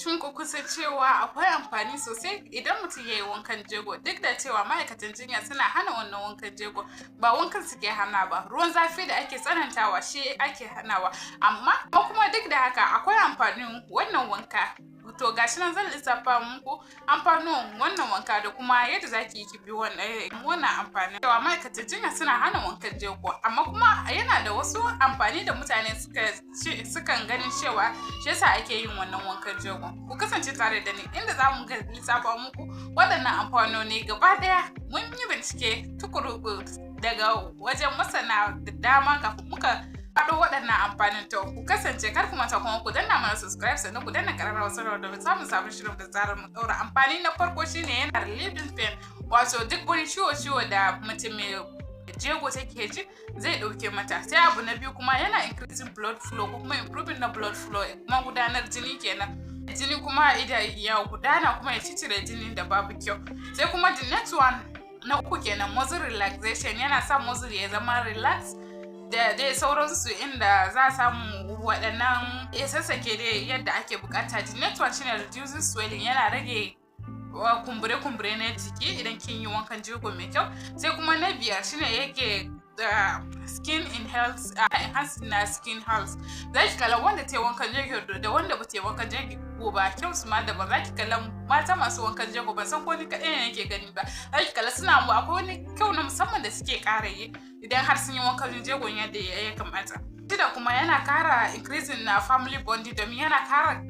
Shin ko kun san cewa akwai amfani sosai idan mutum ya yi wankan jego? Duk da cewa ma'aikatan jinya suna hana wannan wankan jego, ba wankan suke hana ba, ruwan zafi da ake tsanantawa shi ake hanawa. Amma kuma duk da haka akwai amfanin wannan wanka. To, gashi nan zan lissafa muku amfanin wannan wanka da kuma yadda zaki yi ki bi wannan amfanin. Cewa ma'aikatan jinya suna hana wankan jego, amma kuma yana da wasu amfani da mutane suka sukan ganin cewa shi yasa ake yin wannan wankan jego. Ku kasance tare da ni inda za mu lissafa muku waɗannan amfanoni gaba ɗaya. Mun yi bincike tukuru daga wajen masana da dama kafin muka haɗo waɗannan amfanin. To, ku kasance, kar ku manta kuma ku danna mana subscribe, sannan ku danna ƙararrawar sanarwa domin samun sabon shirin da zarar mu ɗaura. Amfani na farko shine yana relieving pain, wato duk wani ciwo-ciwo da mutum mai jego take ji zai ɗauke mata. Sai abu na biyu kuma, yana increasing blood flow ko kuma improving na blood flow, kuma gudanar jini kenan, jini kuma idan ya gudana kuma ya cicire jinin da babu kyau. Sai kuma the next one, na uku kenan, muscle relaxation, yana sa muscle ya zama relax da dai sauransu, inda za a samu waɗannan ya sassake dai yadda ake bukata. The next one shine reducing swelling, yana rage kumbure-kumbure na jiki idan kin yi wankan jego mai kyau. Sai kuma na biyar shine yake skin in health, enhance na skin health. Za ki kalla wanda ta yi wankan jego da wanda ba ta yi wankan jego ba, kyau su ma daban. Za ki kalla mata masu wankan jego, ban san ko ni kaɗai ne nake gani ba, za ki kalla suna akwai wani kyau na musamman da suke ƙara yi idan har sun yi wankan jego yadda ya kamata. Shida kuma, yana kara increasing na family bonding, domin yana kara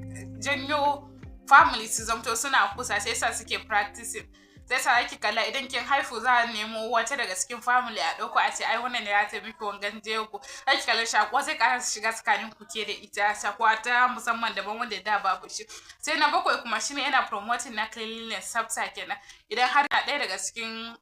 janyo family su zamto suna kusa, sai sa suke practicing. Sai sa ki kalla idan kin haifu za a nemo wata daga cikin family a ɗauko, a ce ai wannan ne za ta miki wankan jego. Za ki kalla shakuwa zai ƙara shiga tsakanin ku ke da ita, shakuwa ta musamman daban wanda da babu shi. Sai na bakwai kuma shine yana promoting na cleanliness, tsafta kenan. Idan har na ɗaya daga cikin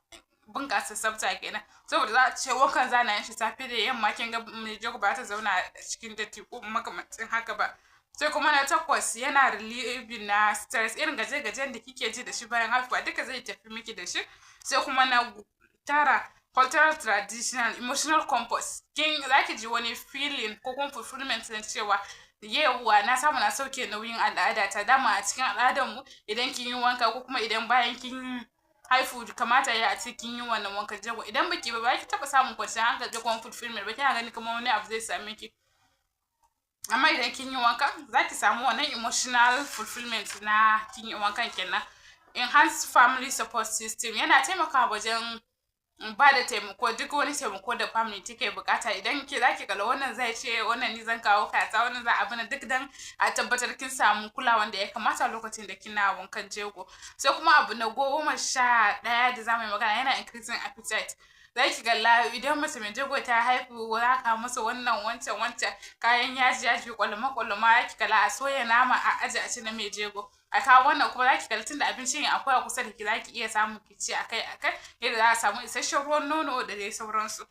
bunƙasa tsafta kenan, saboda za a ce wankan za na yin shi safe da yamma, kin ga mai jego ba ta zauna a cikin datti ko makamancin haka ba. Sai kuma na takwas, yana relieving na stress, irin gaje-gajen da kike ji da shi bayan haihuwa duka zai tafi miki da shi. Sai kuma na tara, cultural, traditional, emotional comfort. Kin zaki ji wani feeling ko kuma fulfillment na cewa yauwa, na samu na sauke nauyin al'ada ta. Dama a cikin al'adar mu, idan kin yi wanka ko kuma idan bayan kin haifu, kamata ya a ce kin yi wannan wankan jego. Idan baki ba, ba ki taɓa samun kwanciyar hankali ko kuma fulfillment ba, kina gani kamar wani abu zai same ki. Amma idan kin yi wanka, za ki samu wannan emotional fulfillment na kin yi wankan kenan. Enhance family support system, yana taimakawa wajen ba da taimako, duk wani taimako da family take bukata. Idan ke zaki kalla, wannan zai ce wannan ni zan kawo kaza, wannan za abu na duk dan a tabbatar kin samu kulawan da ya kamata lokacin da kina wankan jego. Sai kuma abu na 11 da zamu yi magana, yana increasing appetite. Za ki kalla idan mace mai jego ta haihu, za ka masa wannan, wancan, wancan, kayan yaji yaji, kwalama kwalama. Ki kalla a soya nama a aje, a ci na mai jego, a kawo wannan kuma. Za ki kalli tunda abincin akwai a kusa da ki, za ki iya samu ki ci akai akai, yadda za a samu isasshen ruwan nono da dai sauransu.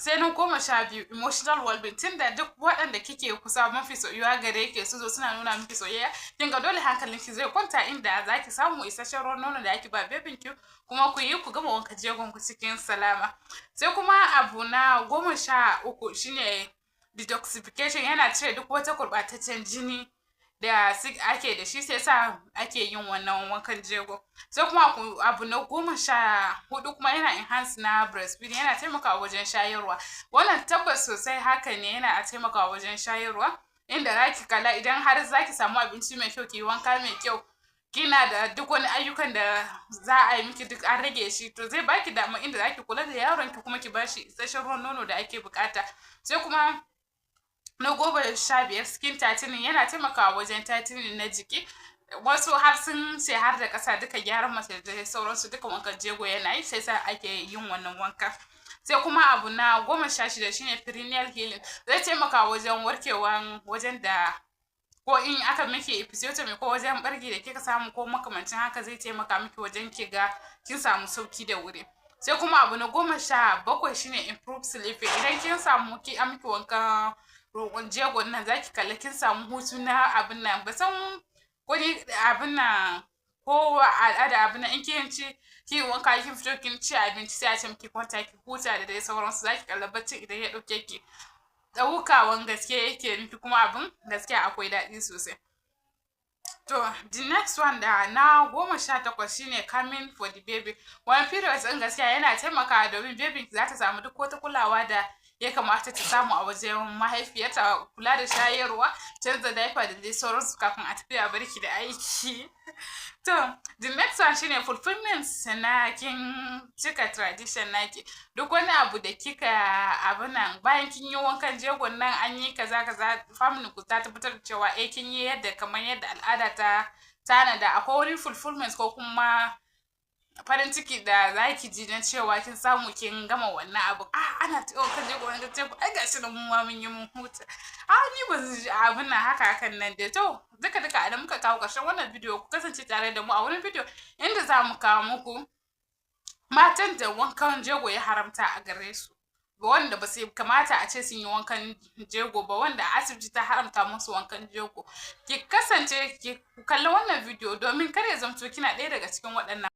Sai na 12, emotional well-being. Tunda duk waɗanda kike kusa mafi soyuwa gare ke su zo suna nuna miki soyayya, kin ga dole hankalin ki zai kwanta, inda zaki samu isasshen ruwan nono da ake ba babyn ki, kuma ku yi ku gama wanka jegon ku cikin salama. Sai kuma abu na 13 shine detoxification, yana cire duk wata gurɓataccen jini da ake da shi, sai sa ake yin wannan wankan jego. Sai kuma abu na 14 kuma, yana enhance na breastfeeding, yana taimakawa wajen shayarwa. Wannan tabbas sosai haka ne, yana taimakawa wajen shayarwa, inda zaki kalla idan har zaki samu abinci mai kyau, ki wanka mai kyau, kina da duk wani ayyukan da za a yi miki duk an rage shi, to zai baki dama inda zaki kula da yaron ki kuma ki bashi isasshen ruwan nono da ake bukata. Sai kuma na 15, skin tightening, yana taimakawa wajen tightening na jiki. Wasu har sun ce har da ƙasa duka, gyaran mace da sauransu duka wankan jego yana yi, sai sa ake yin wannan wanka. Sai kuma abu na 16 shine perineal healing, zai taimaka wajen warkewan wajen da ko in aka miki episiotomy ko wajen bargi da kika samu ko makamancin haka, zai taimaka miki wajen ki ga kin samu sauki da wuri. Sai kuma abu na 17 shine improve sleeping. Idan kin samu ki an miki wankan roƙon jegon nan, zaki kalla kin samu hutu na abin nan. Ba san wani abin nan ko al'ada abin nan, in kin ci, kin wanka, kin fito, kin ci abinci, sai a ce miki kwanta ki huta da dai sauransu. Zaki kalla bacci idan ya ɗauke ki, ɗaukawan gaske yake miki, kuma abin gaskiya akwai daɗi sosai. To, the next one da na 18 shine caring for the baby. Wani periods ɗin gaskiya yana taimakawa domin baby za ta samu duk wata kulawa da ya kamata ta samu a wajen mahaifiyarta, kula da shayarwa, canza diaper da dai sauransu kafin a tafi a barki da aiki. To, the next one shine fulfillment na kin cika tradition naki. Duk wani abu da kika abun nan bayan kin yi wankan jegon nan, an yi kaza kaza, family ku ta tabbatar da cewa eh, kin yi yadda kamar yadda al'ada ta tanada. Akwai wani fulfillment ko kuma farin ciki da za ki ji na cewa kin samu kin gama wannan abu. Ah, ana ta wankan jego, wankan jego, ai gashi nan mu ma mun yi, mun huta. Ah, ni ban ji abun nan haka hakan nan dai. To, duka duka a muka kawo ƙarshen wannan bidiyo. Ku kasance tare da mu a wani bidiyo inda za mu kawo muku matan da wankan jego ya haramta a gare su, wanda ba su kamata a ce sun yi wankan jego ba, wanda asibiti ta haramta musu wankan jego. Ki kasance ki kalli wannan bidiyo domin kar ya zamto kina ɗaya daga cikin waɗannan.